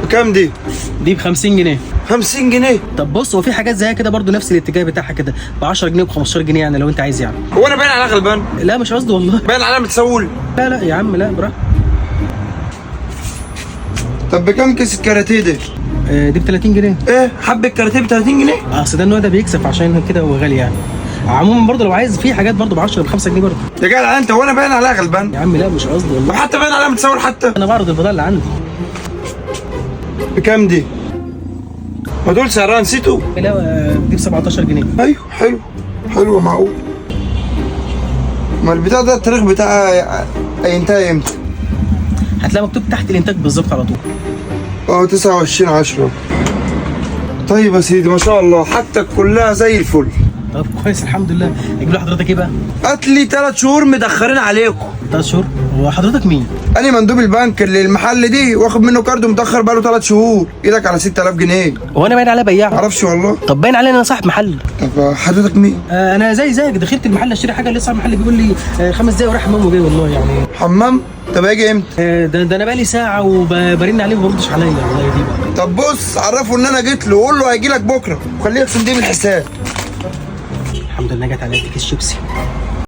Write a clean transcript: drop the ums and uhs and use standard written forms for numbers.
بكام دي؟ دي ب 50 جنيه. 50 جنيه؟ طب بص، هو في حاجات زيها كده برضو نفس الاتجاه بتاعها كده ب 10 جنيه وب 15 جنيه يعني لو انت عايز يعني. هو انا باين عليا غلبان؟ لا مش قصدي والله. باين عليا متسول؟ لا لا يا عم، لا براحتك. طب بكام كيس الكاراتيه دي؟ دي ب 30 جنيه. ايه، حبة كاراتيه ب 30 جنيه؟ اصل ده النوع ده بيكسب عشان كده هو غالي يعني. عموما برضو لو عايز في حاجات برضو ب 10 ب 5 جنيه برضو. يا جدع انت، هو انا باين عليا غلبان؟ يا عم لا مش قصدي والله. وحتى باين عليا متسول حتى. انا بعرض البضاعة اللي عندي. بكام دي؟ ما دول سعرها نسيته؟ لا دي ب 17 جنيه. ايوه حلو حلو معقول. ما البتاع ده التاريخ بتاعها هينتهي امتى؟ هتلاقي مكتوب تحت الانتاج بالظبط على طول. 29/10. طيب يا سيدي، ما شاء الله حاجتك كلها زي الفل. طب كويس الحمد لله. اجيب لحضرتك ايه بقى؟ هات لي 3 شهور مدخرين عليكم. 3 شهور؟ هو حضرتك مين؟ انا مندوب البنك اللي المحل دي واخد منه كارد ومتاخر بقاله 3 شهور. ايدك على 6000 جنيه. هو انا باين عليا بياع؟ معرفش والله. طب باين عليا ان انا صاحب محل. طب حضرتك مين؟ انا زي زيك دخلت المحل اشتري حاجة، لسه صاحب المحل بيقول لي 5 دقايق وراح حمام وجاي والله يعني. حمام؟ طب هيجي امتى؟ ده انا بقالي ساعة وبرن عليه وما بيردش عليا والله دي بقى. طب بص، عرفه ان انا جيت له وقول له هيجي لك بكره وخليه يخصم دي من الحساب. الحمد لله جت عليا كيس شيبسي.